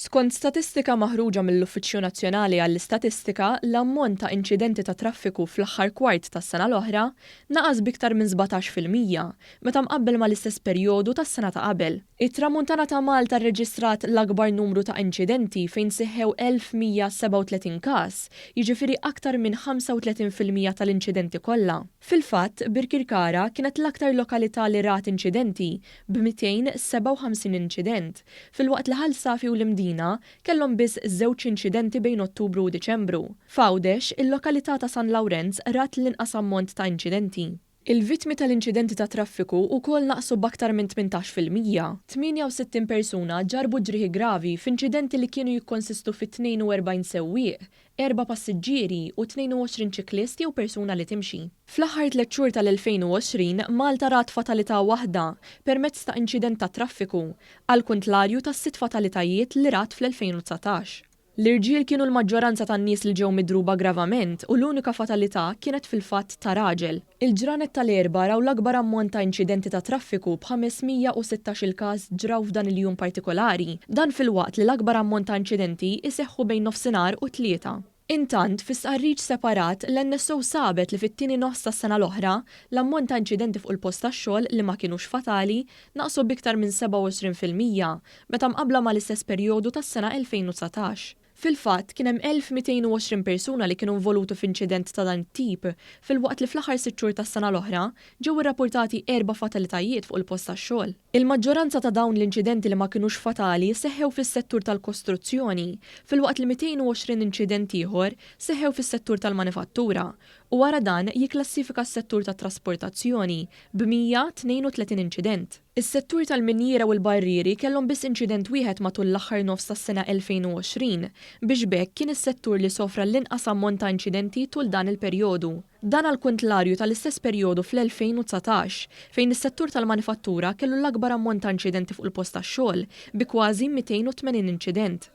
Skont statistika maħruġa mill-Uffiċċju Nazzjonali għall-Istatistika, l-ammont ta' inċidenti tat-traffiku fl-aħħar kwart tas-sena l-oħra naqas b'iktar minn 17% meta mqabbel mal-istess perjodu tas-sena ta' qabel. It-Tramuntana ta' Malta rreġistrat l-akbar numru ta' inċidenti fejn seħħew 1,137 każ, jiġifieri aktar minn 35% tal-inċidenti kollha. Fil-fatt, Birkirkara kienet l-aktar lokalità li rat inċidenti b'257 inċident, filwaqt li Ħal Safi u l-Imdina kellhom biss żewġ inċidenti bejn Ottubru u Diċembru. F'Għawdex, il-lokalità ta' San Lawrenz rat l-inqas ammont ta' inċidenti. Il-vittmi tal-inċidenti tat-traffiku wkoll naqsu b'aktar minn 18%. 68 persuna ġarrbu ġrieħi gravi f'inċidenti li kienu jikkonsistu fi 42 sewwieq, erba' passiġġieri u 22 ċiklist jew persuna li timxi. Fl-aħħar tliet xhur tal-2020, Malta rat fatalità waħda permezz ta' inċident tat-traffiku, għall-kuntlarju tas-sitt fatalitajiet li rat fl-2019. L-irġiel kienu l-maġġoranza tan-nies li ġew midruba gravament u l-unika fatalità kienet fil-fatt ta' raġel. Il-ġranet tal-Erbgħa raw l-akbar ammont ta' inċidenti tat-traffiku b'516-il każ ġraw f'dan il-jum partikolari. Dan filwaqt li l-akbar ammont ta' inċidenti jseħħu bejn nofsinhar u t-Tlieta. Intant, fi stqarriġ separat, l-NSO sabet li fit-tieni nofs tas-sena l-oħra, l-ammont ta' inċidenti fuq il-post tax-xogħol li ma kinux fatali naqsu b'iktar minn 27% meta mqabbla mal-istess perjodu tas-sena 2019. Fil-fatt, kien hemm 1,220 persuna li kienu involuti f'inċident ta' dan it-tip, filwaqt li fl-aħħar sitt xhur tas-sena l-oħra ġew irrappurtati erba' fatalitajiet fuq il-post tax-xogħol. Il-maġġoranza ta' dawn l-inċidenti li ma kinux fatali seħħew fis-settur tal-kostruzzjoni, filwaqt li 220 inċident ieħor seħħew fis-settur tal-manifattura, u wara dan jikklassifika s-settur tat-trasportazzjoni b'132 inċident. Is-settur tal-minjiera u l-barrieri kellhom biss inċident wieħed matul l-aħħar nofs tas-sena 2020, biex b'hekk kien is-settur li sofra l-inqas ammont ta' inċidenti tul dan il-perjodu. Dan għall-kuntlarju tal-istess perjodu fl-2019, fejn is-settur tal-manifattura kellu l-akbar ammont ta' inċidenti fuq il-post tax-xogħol bi kważi 280 inċident.